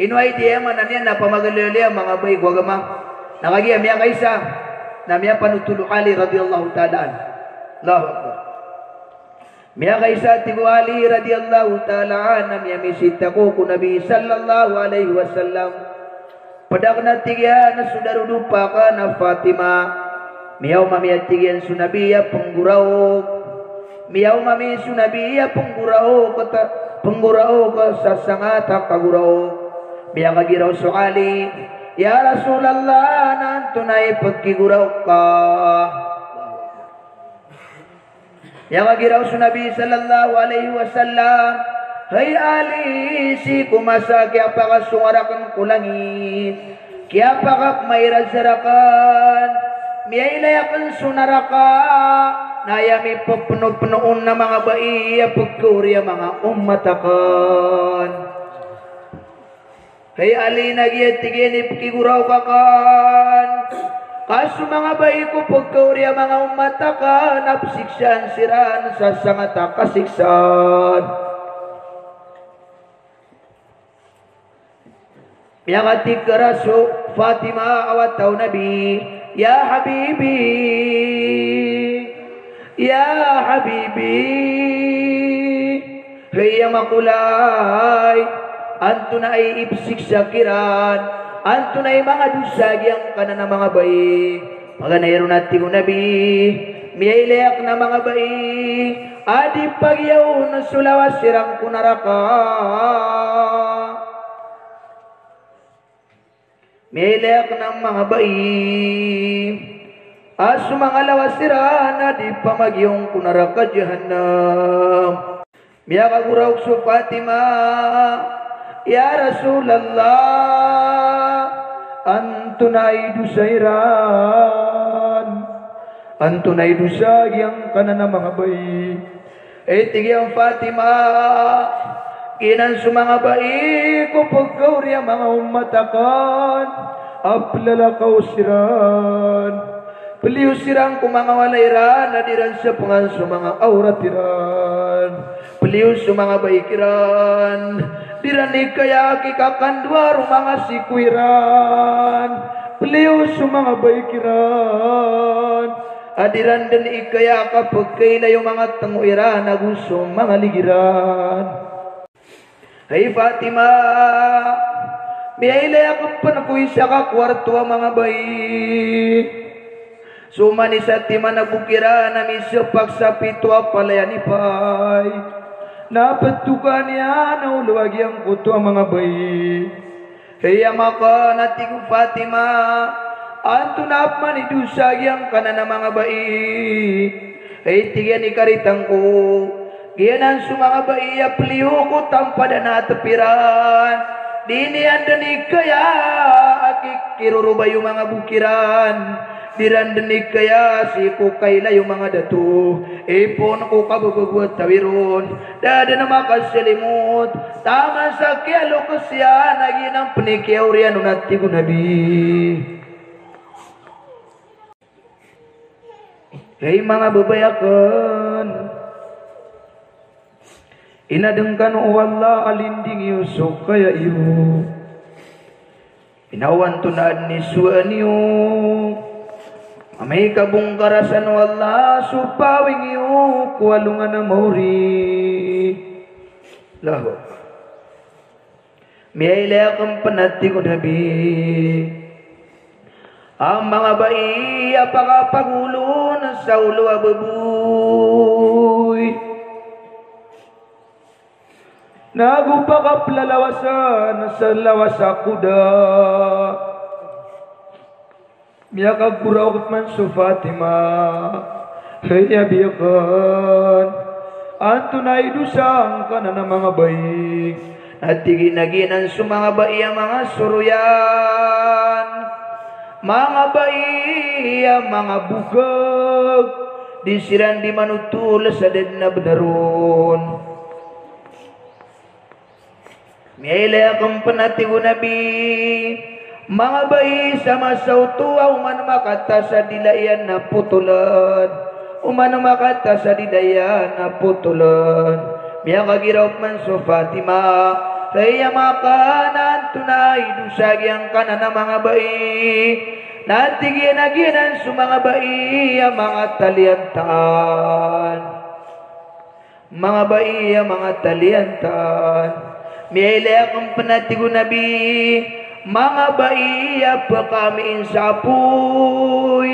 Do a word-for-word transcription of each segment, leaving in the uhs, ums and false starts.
Ino ay di aya maana niyan na pamagaliwaliya manga bai ko agama. Na kagiya miyakaisa na miyapanotol o Ali radiyallahu ta'ala anhu. Allahu Akbar. Miyakaisa, tig o Ali radiyallahu ta'ala anhu, na miyamisita ako ko Nabi sallallahu alaihi wasallam. Pd akn, a tig iyan, a so darodopa akn a Fatima. Miyaoma mi, a tig iyan, so Nabi a pnggoraok. Miyaoma mi so Nabi a pnggoraok, ta-, pnggoraok sa sangat a kagoraok. Miyakagiraw so Ali, "Ya Rasulallah, na antonaa i pkigoraok ka?" Miyakagiraw so Nabi sallallahu alaihi wasallam, "Hay Ali, sii ko masa a kiyapakasonga rakn ko langit, kiyapakapmaira sa rakn, miyailay akn so naraka, na aya mipppnopno on na manga bai a pkaori a manga ommat akn." Hay Ali, na giya, tig iyan, i pkigoraok akn, ka so manga bai ko pkaori a manga ommat akn na psiksaan siran sa sangat a kasiksaan. Miyakatig ka ra so Fatima a wata o Nabi, "Ya habibi, ya habibi." Hay ama ko lay, antonaa i ipsiksa kiran? Antonaa i manga dosa giyangkanan a manga bai? Paganay ron, a tig o Nabi, miyailay akn a manga bai a di pagiyaon so lawas iran ko naraka. Miyailay akn a manga bai a so manga lawas iran a di pamagiyaon ko naraka jahannam. Miyakagoraok so Fatima, "Ya Rasulallah, antonaa i dosa iran? Antonaa i dosa giyangkanan a manga bai?" Ay, tig iyan, Fatima, giyanan so manga bai ko pkaori a manga ommat akn a plalakaw siran. Pliyo siran ko manga walay iran a di ran sapngan so manga awrat iran. Pliyo so manga bai kiran, di ran ikaya a kikakandowa ro manga siko iran. Pliyo so manga bai kiran a di ran dn ikaya a kapkailay o manga tngo iran ago so manga lig iran. Hay Fatima, miyailay akn pn ko isa ka kowarto a manga bai. So oman i satiman a bok iran a mispak sa pito a palaya nipay, na ptokaan iyan a olo a giyangkoto a manga bai. Hay ama ko, na tig o Fatima, antonaa pman i dosa giyangkanan a manga bai? Hay, tig iyan, ikaritan ko, giyanan so manga bai a pliyo ko tampad a natp iran. Di niyan dn ikaya a ki-, kirorobay o manga bok iran. Di ran dn ikaya sii ko kailay o manga dato. Ipoon ko kababago a tawi ron. Da dn makasalimot taman sa kiyalokes iyan a giyanan pn i kiyaoriyan on, a tig o Nabi. Hay manga babay akn, inadn kano o Allah a linding iyo so kaya iyo. Pinawantonaan i sowaan iyo. Amay ka bongkarasan o Allah so pawing iyo ko alongan a maori. Allahu Akbar. Miyailay akn pn, a tig o Nabi, a manga bai a pakapagolon sa olo a baboy nago pakaplalawasan sa lawas a koda. Miyakagoraok pman so Fatima, hay abi akn, antonaa i dosa angkanan a manga bai? Na tig iyan a giyanan so manga bai a manga soroyan, manga bai a manga bokag, di siran di manotol sa da dn a bnar on. Miyailay akn pn, a tig o Nabi, manga bai sa masa oto a oman makata sa dila iyan na potoln. Oman makata sa dila iyan na potoln. Miyakagiraw pman so Fatima, hay ama akn, antonaa i dosa giyangkanan a manga bai. Na tig iyan a giyanan so manga bai a manga taliyantaan. Manga bai a manga taliyantaan. Miyailay akn pn a tig o Nabi, manga bai a pkamiin sa apoy.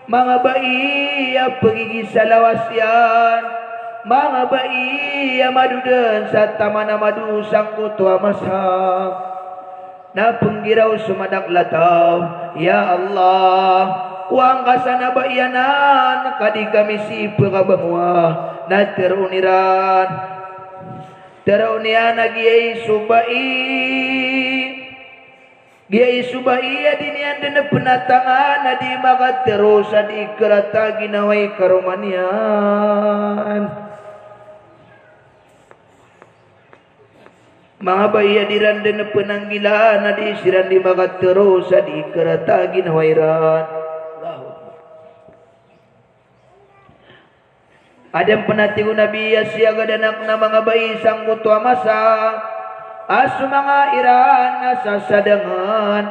Manga bai a pgigisa lawas iyan. Manga bai a mado dn sa taman a mado sangkoto a masa. Na pnggiraw so madakl a taw, "Ya Allah, kowaan ka san a bai anan ka di kami sii pkabangowa." Na tharoon iran, tharoon iyan a giyai so bai, giyai so bai a di niyan dn pnatangan a di makatharo sa di karata a ginawa i karoma niyan. Manga bai a di ran dn pnanggilaan a di siran di makatharo sa di karata a ginawa iran. Allahu Akbar. Adn pn a tig o Nabi a siyagadan akn a manga bai sangkoto a masa a so manga iran a sasadangan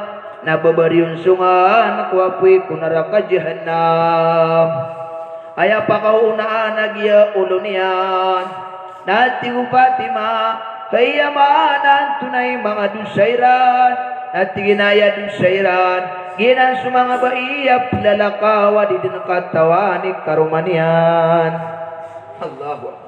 na babariyon so ngan ko apoy ko naraka Jahannam. Aya pakaonaan a giya olo niyan. Na tig o Fatima, hay ama, na antonaa i manga dosa iran? Na tig iyan a aya dosa iran, giyanan so manga bai a plalakaw a di dn katawan i karoma niyan. Allahu Akbar.